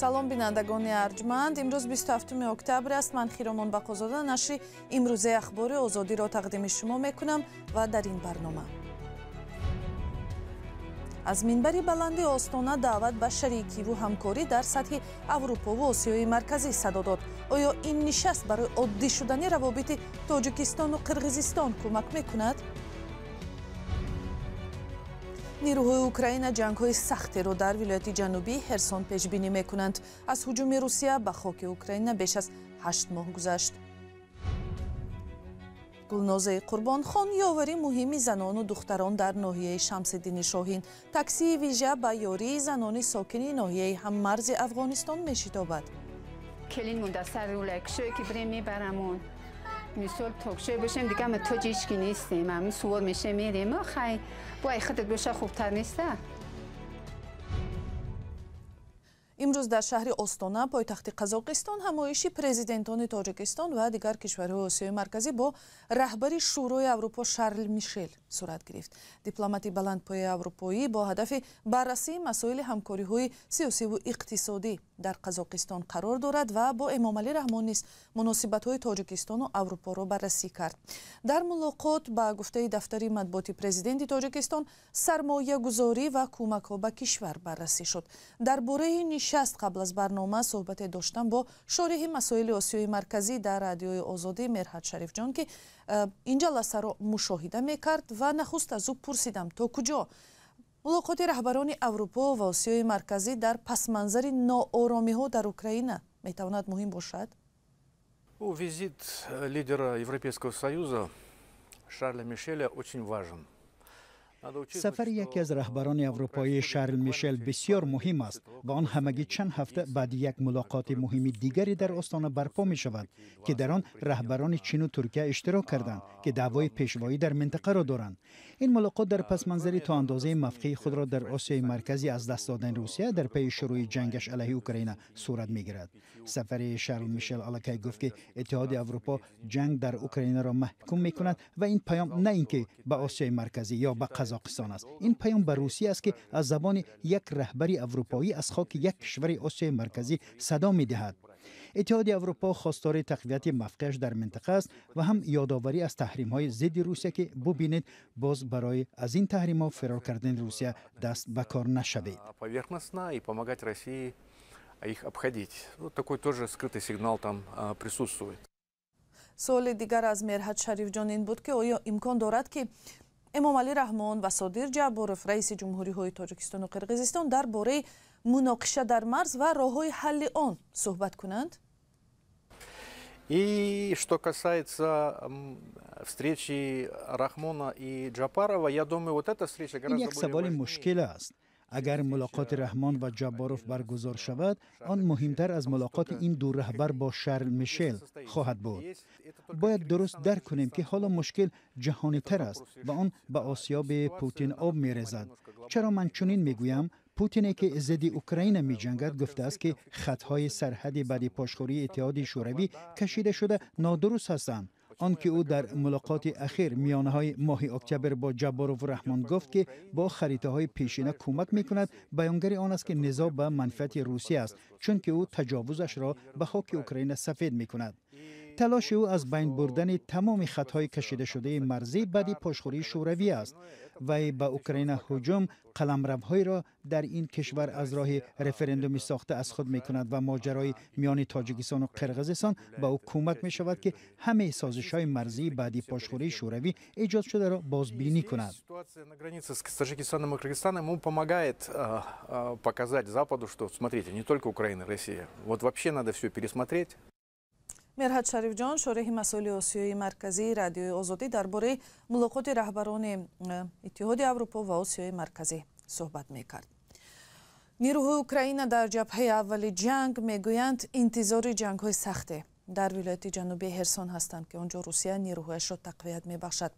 Салом, бинандагони арҷманд. Имрӯз 27 октябр аст. Ман Хиромон Бақозода нашри имрӯзаи Ахбори Озодиро тақдими шумо мекунам ва дар ин барнома аз минбари баланди Остона даъват ба шарикиву ҳамкорӣ дар сатҳи Аврупову Осиёи Марказӣ садо дод. Оё ин нишаст барои оддӣ шудани равобити Тоҷикистону Қирғизистон кӯмак мекунад? Нирӯҳои Украина ҷангҳои сахтеро дар вилояти ҷанубии Ҳерсон пешбинӣ мекунанд. Аз ҳуҷуми Русия ба хоки Украина беш аз 8 моҳ гузашт. Гулнозаи Қурбонхон, ёвари муҳими занону духтарон дар ноҳияи Шамсиддини Шоҳин. Таксии вижа ба ёрии занони сокини ноҳияи ҳаммарзи Афғонистон мешитобад. Келин монда сар рулай, кушое ки бирем, мебарамон. Мисол, токшое бошем, дига ма тоҷи ҳички нестем, ҳамин сувор мешем, мерем. Хай, бо ай худат боша, хубтар неста? Имрӯз дар шаҳри Остона, пойтахти Қазоқистон, ҳамоиши президентони Тоҷикистон ва дигар кишварҳои Осиёи Марказӣ бо раҳбари Шӯрои Аврупо Шарл Мишел сурат гирифт. Дипломати баландпояи аврупоӣ бо ҳадафи баррасии масоили ҳамкориҳои сиёсиву иқтисодӣ дар Қазоқистон қарор дорад ва бо Эмомалӣ Раҳмон низ муносибатҳои Тоҷикистону Аврупоро баррасӣ кард. Дар мулоқот, ба гуфтаи дафтари матбуоти президенти Тоҷикистон, сармоягузорӣ ва кӯмакҳо ба кишвар баррасӣ шуд. Дар бораи нишаст қабл аз барнома суҳбате доштам бо шориҳи масоили Осиёи Марказӣ дар Радиои Озодӣ Мерҳат Шарифҷон, ки ин ҷаласаро мушоҳида мекард, ва нахуст аз ӯ пурсидам, то куҷо мулоқоти раҳбарони Аврупо ва Осиёи Марказӣ дар пасманзари нооромиҳо дар Украина метавонад муҳим бошад. Визит лидера Европейского Союза Шарля Мишеля очень важен. Сафари яке аз раҳбарони аврупоӣ Шарл Мишел бисёр муҳим аст ва он ҳамагӣ чанд ҳафта баъди як мулоқоти муҳими дигаре дар Остона барпо мешавад, ки дар он раҳбарони Чину Туркия иштирок карданд, ки даъвои пешвоӣ дар минтақаро доранд. Ин мулоқот дар пасманзари то андозаи мавқеи худро дар Осиёи Марказӣ аз даст додани Русия дар пайи шурӯи ҷангаш алайҳи Украина сурат мегирад. Сафари Шарл Мишел аллакай гуфт, ки Иттиҳоди Аврупо ҷанг дар Украинаро маҳкум мекунад, ва ин паём на ин ки ба Осиёи Марказӣ ё ба Қазоқистон аст, ин паём ба Русия аст, ки аз забони як раҳбари аврупоӣ аз хоки як кишвари Осиёи Марказӣ садо медиҳад. Иттиҳоди Аврупо хостори тақвияти мавқеаш дар минтақа аст ва ҳам ёдоварӣ аз таҳримҳои зидди Русия, ки бубинед, боз барои аз ин таҳримҳо фирор кардани Русия даст ба кор нашавед. Поверхностно и помогать России их обходить. Вот такой тоже скрытый сигнал там присутствует. Суоли дигар аз Мерҳат Шарифҷон ин буд, ки оё имкон дорад, ки Эмомалӣ Раҳмон ва Содир Ҷабборов, раиси ҷумҳуриҳои Тоҷикистону Қирғизистон, дар бораи муноқиша дар марз ва роҳҳои ҳалли он суҳбат кунанд? И что касается встречи Рахмона и Джапарова, я думаю, вот эта встреча гораздо Ин як саволи мушкил аст. Агар мулоқоти раҳмон ва Ҷабборов баргузор шавад, он муҳимтар аз мулоқоти ин ду раҳбар бо Шарл Мишел хоҳад буд. Бояд дуруст дарк кунем, ки ҳоло мушкил ҷаҳонитар аст ва он ба осиёби Путин об мерезад. Чаро ман чунин мегӯям? Путине, ки зидди Украина меҷангад, гуфтааст, ки хатҳои сарҳади баъди пошхӯрии Иттиҳоди Шӯравӣ кашида шуда нодуруст ҳастанд. Он ки ӯ дар мулоқоти ахир миёнаҳои моҳи октябр бо Ҷабборову Раҳмон гуфт, ки бо харитаҳои пешина кӯмак мекунад, баёнгари он аст, ки низоъ ба манфиати Русия аст, чунки ӯ таҷовузашро ба хоки Украина сафед мекунад. Талоши ӯ аз байн бурдани тамоми хатҳои кашидашудаи марзӣ баъди пошхӯрии Шӯравӣ аст. Вай ба Украина ҳуҷум, қаламравҳоеро дар ин кишвар аз роҳи референдуми сохта аз худ мекунад ва моҷарои миёни Тоҷикистону Қирғизистон ба ӯ кӯмак мешавад, ки ҳамаи созишҳои марзии баъди пошхӯрии Шӯравӣ эҷод шударо бозбинӣ кунад. С Таджикистаном и Кыргызстаном ему помогает показать Западу, что, смотрите, не только Украина, Россия. Вот вообще надо все пересмотреть. Мерҳат Шарифҷон, шореҳи масоили Осиёи Марказии Радиои Озодӣ, дар бораи мулоқоти раҳбарони Иттиҳоди Аврупо ва Осиёи Марказӣ суҳбат мекард. Нирӯҳои Украина дар ҷабҳаи аввали ҷанг мегӯянд, интизори ҷангҳои сахте дар вилояти ҷанубии Ҳерсон ҳастанд, ки он ҷо Русия нирӯҳояшро тақвият мебахшад.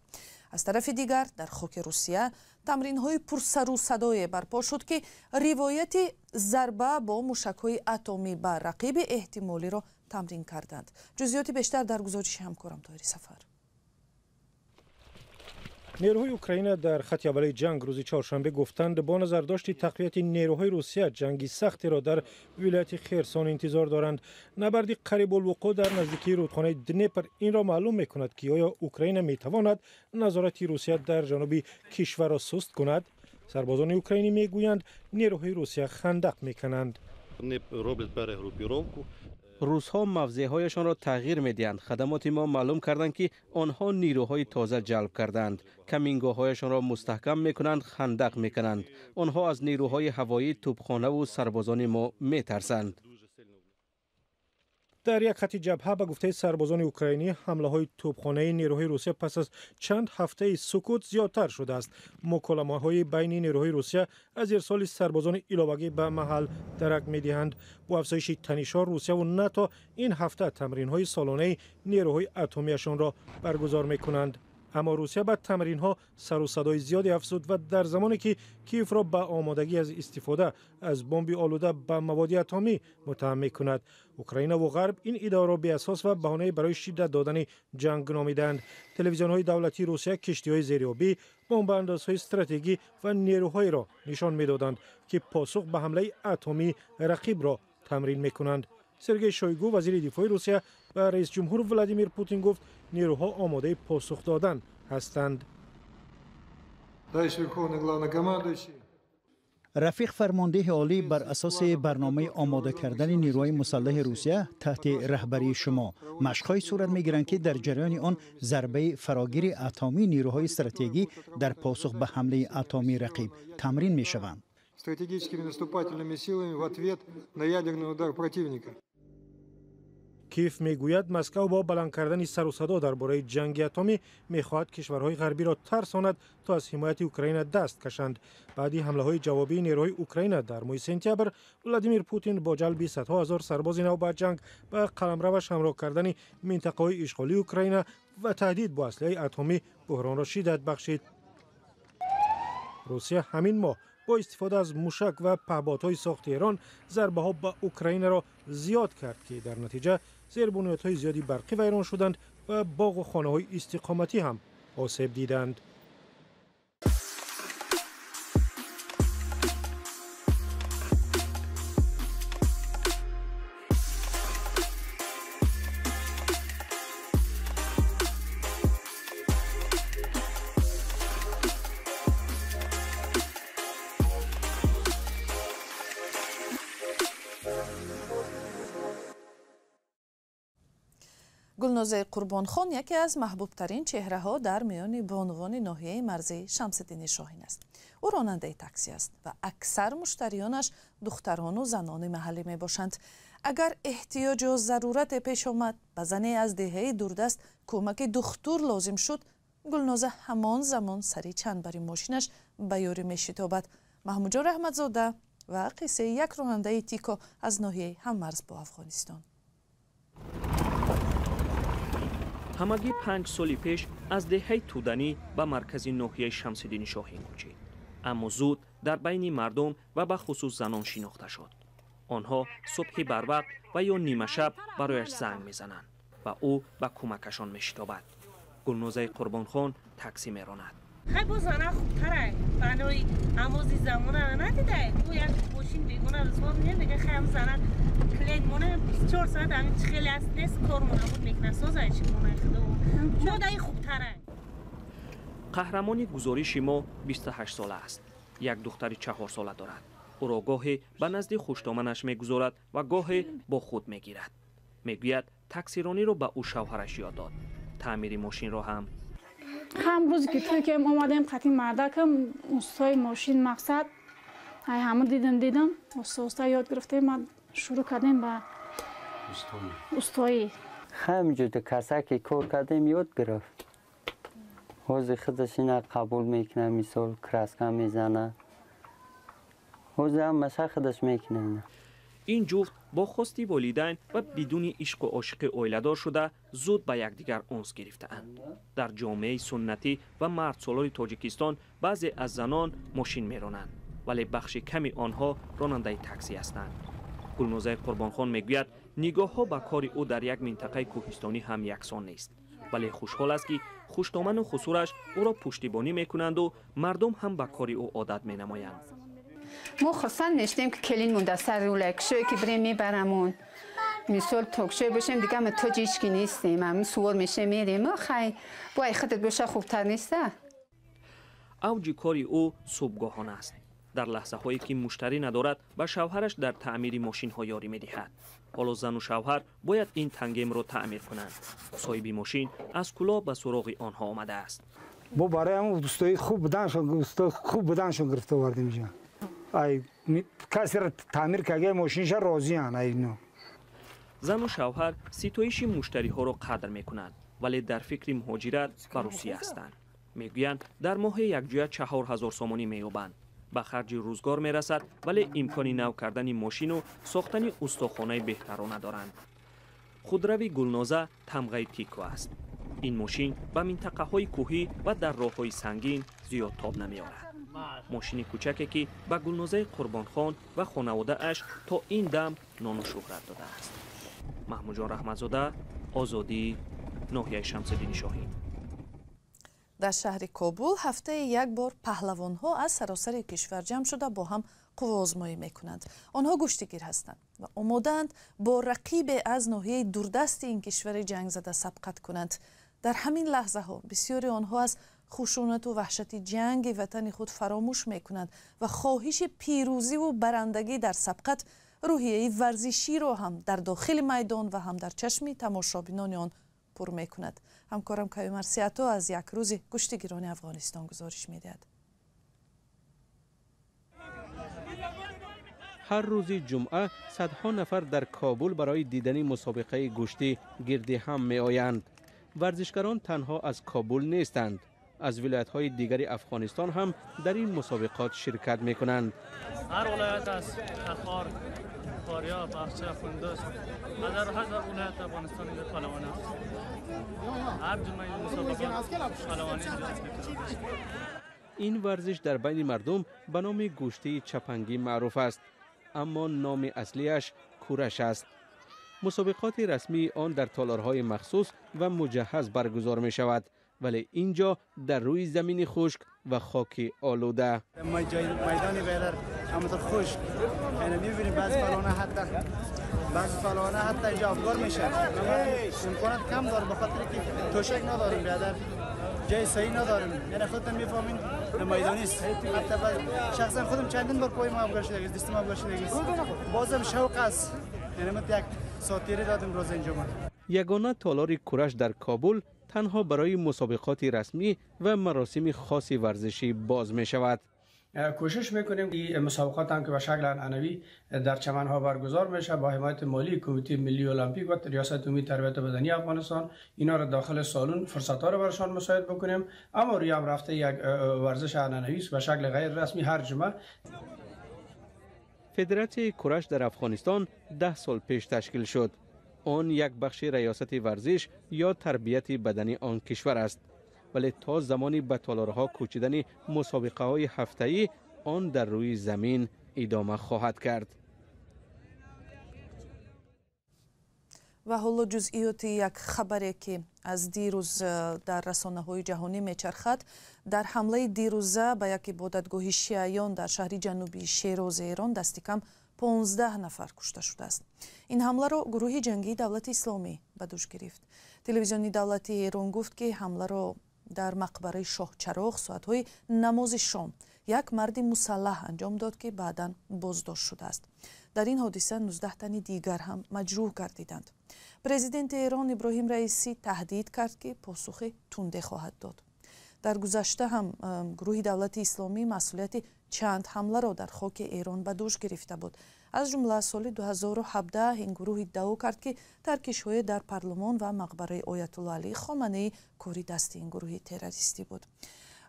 Аз тарафи дигар, дар хоки Русия тамринҳои пурсарусадое барпо шуд, ки ривояти зарба бо мушакҳои атомӣ ба рақиби эҳтимолиро тамрин карданд. Ҷузъиёти бештар дар гузориши ҳамкорам Тоҳири Сафар. Нерӯҳои Украина дар хати аввали ҷанг рӯзи чоршанбе гуфтанд, бо назардошти тақвияти нерӯҳои Русия ҷанги сахтеро дар вилояти Херсон интизор доранд. Набарди қарибулвуқӯъ дар наздикии рӯдхонаи Днепр инро маълум мекунад, ки оё Украина метавонад назорати Русия дар ҷануби кишварро суст кунад. Сарбозони украинӣ мегӯянд, нерӯҳои Русия хандақ мекананд. Русҳо мавзеъҳояшонро тағйир медиҳанд. Хадамоти мо маълум карданд, ки онҳо нирӯҳои тоза ҷалб кардаанд, камингоҳҳояшонро мустаҳкам мекунанд, хандақ мекунанд. Онҳо аз нирӯҳои ҳавоӣ, тӯбхонаву сарбозони мо метарсанд. Дар як хати ҷабҳа, ба гуфтаи сарбозони украинӣ, ҳамлаҳои тӯбхонаи нерӯҳои Русия пас аз чанд ҳафтаи сукут зиёдтар шудааст. Муколамаҳои байни нерӯҳои Русия аз ирсоли сарбозони иловагӣ ба маҳал дарак медиҳанд. Бо афзоиши танишҳо, Русияву НАТО ин ҳафта тамринҳои солонаи нерӯҳои атомиашонро баргузор мекунанд. Аммо Русия ба тамринҳо сару садои зиёде афзуд ва дар замоне ки Киевро ба омодагӣ аз истифода аз бомби олуда ба маводи атомӣ муттаҳам мекунад. Украинаву Ғарб ин иддаоро беасос ва баҳонае барои шиддат додани ҷанг номиданд. Телевизионҳои давлатии Русия киштиҳои зериобӣ, бомбаандозҳои стратегӣ ва нерӯҳоеро нишон медоданд, ки посух ба ҳамлаи атомии рақибро тамрин мекунанд. Сергей Шойгу, вазири дифои Русия, ба раисҷумҳур Владимир Путин гуфт, нерӯҳо омодаи посух додан ҳастанд. Рафиқ фармондеҳи олӣ, бар асоси барномаи омода кардани нерӯҳои мусаллаҳи Русия таҳти раҳбарии шумо машқҳое сурат мегиранд, ки дар ҷараёни он зарбаи фарогири атомии нерӯҳои стратегӣ дар посух ба ҳамлаи атомии рақиб тамрин мешаванд. Стратегическими наступательными силами в ответ на ядерный удар противника. Киев мегӯяд, Москав бо баланд кардани сару садо дар бораи ҷанги атомӣ мехоҳад кишварҳои ғарбиро тарсонад, то аз ҳимояти Украина даст кашанд. Баъди ҳамлаҳои ҷавобии нерӯҳои Украина дар моҳи сентябр, Владимир Путин бо ҷалби садҳо ҳазор сарбози нав ба ҷанг, ба қаламраваш ҳамроҳ кардани минтақаҳои ишғолии Украина ва таҳдид бо аслиҳаи атомӣ буҳронро шиддат бахшид. Русия ҳамин моҳ бо истифода аз мушак ва паҳбодҳои сохти Эрон зарбаҳо ба Украинаро зиёд кард, ки дар натиҷа зербунёдҳои зиёди барқӣ вайрон шуданд ва боғу хонаҳои истиқоматӣ ҳам осеб диданд. Гулнозаи Қурбонхон яке аз маҳбубтарин чеҳраҳо дар миёни бонувони ноҳияи марзии Шамсиддини Шоҳин аст. Ӯ ронандаи таксӣ аст ва аксар муштариёнаш духтарону занони маҳаллӣ мебошанд. Агар эҳтиёҷу зарурате пеш омад, ба зане аз деҳаи дурдаст кӯмаки духтур лозим шуд, Гулноза ҳамон замон сари чандбари мошинаш ба ёрӣ мешитобад. Маҳмудҷон Раҳматзода ва қиссаи як ронандаи тико аз ноҳияи ҳаммарз бо Афғонистон. Ҳамагӣ 5 соли пеш аз деҳаи Тӯданӣ ба маркази ноҳияи Шамсиддини Шоҳин кӯчид, аммо зуд дар байни мардум ва ба хусус занон шинохта шуд. Онҳо субҳи барвақт ва ё нимашаб барояш занг мезананд ва ӯ ба кӯмакашон мешитобад. Гулнозаи Қурбонхон таксӣ меронад. Хай, бо зана хубтарай, маънои амози замона надидай. Ӯ як мошин бегона рисво мега, хай, ам зана клиент мона 24 соат ами чи хеле аст нест, кор мона буд мекна, созай чи мона худо модаи хубтарай. Қаҳрамони гузориши мо 28 сола аст, як духтари 4сола дорад. Ӯро гоҳе ба назди хуштоманаш мегузорад ва гоҳе бо худ мегирад. Мегӯяд, таксирониро ба ӯ шавҳараш ёд дод, таъмири мошинро ҳам. Ҳам рӯзе ки туй кем омадем, қати мардакам устои мошин, мақсад, ай ҳама дидам, оста оста ёд гирифтем, ма шурӯъ кардем ба устоӣ. Ҳамҷуда касаке кор кардем, ёд гирифт. Ҳозир худаш ина қабул мекуна, мисол, краска мезана, ҳозир ҳамаша худаш мекуна ина. Ин ҷуфт бо хости волидайн ва бидуни ишқу ошиқӣ оиладор шуда, зуд ба якдигар унс гирифтаанд. Дар ҷомеаи суннатӣ ва мардсолори Тоҷикистон баъзе аз занон мошин меронанд, вале бахши ками онҳо ронандаи таксӣ ҳастанд. Гулнозаи Қурбонхон мегӯяд, нигоҳҳо ба кори ӯ дар як минтақаи кӯҳистонӣ ҳам яксон нест. Вале хушҳол аст, ки хуштоману хусураш ӯро пуштибонӣ мекунанду мардум ҳам ба кори ӯ одат менамоянд. Мо хурсанд мешудем, ки келин монда сар рулакшое ки бирем мебарамон. Мисол токшое бошем, дига муҳтоҷи ҳички нестем. Ҳамин сувор мешем, мерем. Хай, бо ай худат боша хубтар неста? Авҷи кори ӯ субҳгоҳон аст. Дар лаҳзаҳое ки муштарӣ надорад, ба шавҳараш дар таъмири мошинҳо ёрӣ медиҳад. Ҳоло зану шавҳар бояд ин тангемро таъмир кунанд. Соҳиби мошин аз Кӯлоб ба суроғи онҳо омадааст. Бо барои ҳамон устои хуб буданшон, устои хуб буданшон гирифта овардем инҷа. Ай касеро таъмир карда мошинша розиан ай ино. Зану шавҳар ситоиши муштариҳоро қадр мекунанд, вале дар фикри муҳоҷират ба Русия ҳастанд. Мегӯянд, дар моҳе якҷоя 4000 сомонӣ меёбанд, ба харҷи рӯзгор мерасад, вале имкони нав кардани мошину сохтани устохонаи беҳтарро надоранд. Худрави Гулноза тамғаи Тико аст. Ин мошин ба минтақаҳои кӯҳӣ ва дар роҳҳои сангин зиёд тоб намеорад. Мошини кӯчаке, ки ба Гулнозаи Қурбонхон ва хонаводааш то ин дам нону шӯҳрат додааст. Маҳмудҷон Раҳматзода, Озодӣ, ноҳияи Шамсиддини Шоҳин. Дар шаҳри Кобул ҳафтаи як бор паҳлавонҳо аз саросари кишвар ҷамъ шуда бо ҳам қувваозмоӣ мекунанд. Онҳо гӯштигир ҳастанд ва омодаанд бо рақибе аз ноҳияи дурдасти ин кишвари ҷангзада сабқат кунанд. Дар ҳамин лаҳзаҳо бисёри онҳо аз хушунату ваҳшати ҷанги ватани худ фаромӯш мекунанд ва хоҳиши пирӯзиву барандагӣ дар сабқат рӯҳияи варзиширо ҳам дар дохили майдон ва ҳам дар чашми тамошобинони он пур мекунад. Ҳамкорам Каюмар Сиато аз як рӯзи гӯштигирони Афғонистон гузориш медиҳад. Ҳар рӯзи ҷумъа садҳо нафар дар Кобул барои дидани мусобиқаи гӯштӣ гирди ҳам меоянд. Варзишгарон танҳо аз Кобул нестанд, аз вилоятҳои дигари Афғонистон ҳам дар ин мусобиқот ширкат мекунанд. Ҳар вилоят аз Тахор, Фориёб, Бахча, Қундуз, дар ҳар вилоят Афғонистон инҷо паҳлавон аст. Ҳар ҷумъа ин мусобиқот паҳлавонӣ инҷо. Ин варзиш дар байни мардум ба номи гӯштии чапангӣ маъруф аст, аммо номи аслиаш кураш аст. Мусобиқоти расмии он дар толорҳои махсус ва муҷаҳҳаз баргузор мешавад, вале инҷо дар рӯи замини хушк ва хоки олуда. Майдони بیدر همونطور خشک، یعنی میبینیم بعضی فلانه حتی اینجا افگار میشه. امکانات کم داره به خاطر که توشک نداریم بیادر، جای صحیح نداریم. یعنی خودتون میفهمین میدانی است. حتی شخصا خودم چندین بار پای ما افگار شده، دستم افگار شده، بازم شوق است. یعنی من یک ساتیری دادم روز اینجا. یگانه تالار کورش در کابل танҳо барои мусобиқоти расмӣ ва маросими хоси варзишӣ боз мешавад. کوشش میکنیم این مسابقات هم که به شکل عنعنوی در چمنها برگزار میشه با حمایت مالی کمیته ملی المپیک و ریاست عمومی تربیت بدنی افغانستان، اینا را داخل سالن فرصت ها رو برشان مساعد بکنیم. اما روی هم رفته یک ورزش عنعنوی است به شکل غیر رسمی هر جمعه. فدراسیون کورش در افغانستان 10 сол пеш ташкил шуд. Он як бахши риёсати варзиш ё тарбияти бадани он кишвар аст, вале то замони ба толорҳо кӯчидани мусобиқаҳои ҳафтаӣ он дар рӯи замин идома хоҳад кард. Ва ҳоло ҷузъиёти як хабаре, ки аз дирӯз дар расонаҳои ҷаҳонӣ мечархад. Дар ҳамлаи дирӯза ба як ибодатгоҳи шиаён дар шаҳри ҷанубии Шерози Эрон дасти кам 15 нафар кушта шудааст. Ин ҳамларо гурӯҳи ҷангии Давлати Исломӣ ба дӯш гирифт. Телевизиони давлатии Эрон гуфт, ки ҳамларо дар мақбараи Шоҳчароғ соатҳои намози шом як марди мусаллаҳ анҷом дод, ки баъдан боздошт шудааст. Дар ин ҳодиса 19 тани дигар ҳам маҷрӯҳ гардиданд. Президенти Эрон Иброҳим Раисӣ таҳдид кард, ки посухи тунде хоҳад дод. Дар гузашта ҳам гурӯҳи Давлати Исломӣ масъулияти чанд ҳамларо дар хоки Эрон ба дӯш гирифта буд. Аз ҷумла соли 2017 ин гурӯҳ иддао кард, ки таркишҳое дар парлумон ва мақбараи Оятулло Алӣ Хоманеӣ кори дасти ин гурӯҳи террористӣ буд.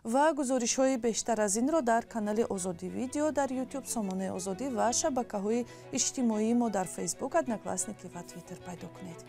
Ва гузоришҳои бештар аз инро дар канали Озодӣ Видео дар Ютуб, сомонаи Озодӣ ва шабакаҳои иҷтимоии мо дар Фейсбук, Одноклассники ва Твиттер пайдо кунед.